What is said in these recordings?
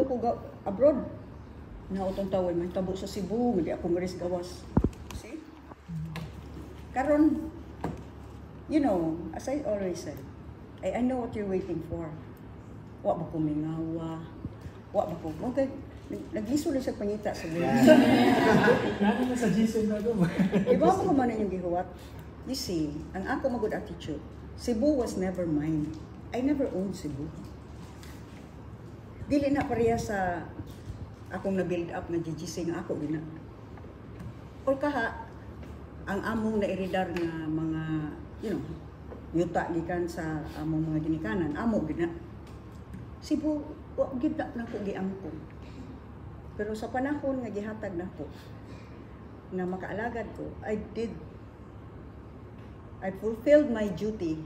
Ngadto ko abroad. Nautong tawag may tabo sa Cebu, nga di ako maris gawas. See? Karon, as I always said, I know what you're waiting for. Wa ba ko mingawa? Wa ba ko? Okay, naglisod lang sa pangita sa words. Lalo na sa GSM na ito. Iba ko man inyong gihuwat. You see, ang ako magud attitude, Cebu was never mine. I never owned Cebu. Dili na pareha sa akong na-build up nga GGC nga ako gina. Or kaha, ang among nairidar nga mga, yuta gikan sa among mga ginikanan, amo gina. Cebu, wa gid na nako giangkon. Pero sa panahon nga gihatag nako nga makaalagad ko, I did. I fulfilled my duty.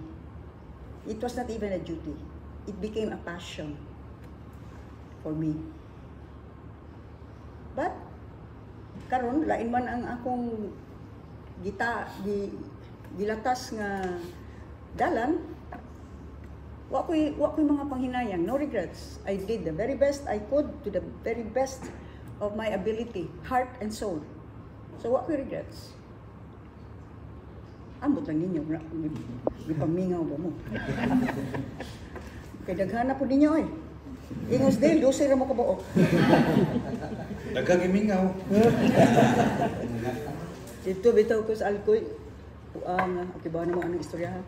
It was not even a duty. It became a passion for me. But karon lain man ang akong gita gi, gilatas nga dalan, wa ko'y mga panghinayang, no regrets. I did the very best I could to the very best of my ability, heart and soul. So wa ko'y regrets. Ambot lang ninyo, gipamingaw ba mo? Kay daghan na po ninyo eh. Ingos din, 12 ra mo kabuok. Daghang gimingaw. Dito bitaw ko sa Alcoy. Kuang, okay ba na mo anong istorya ha?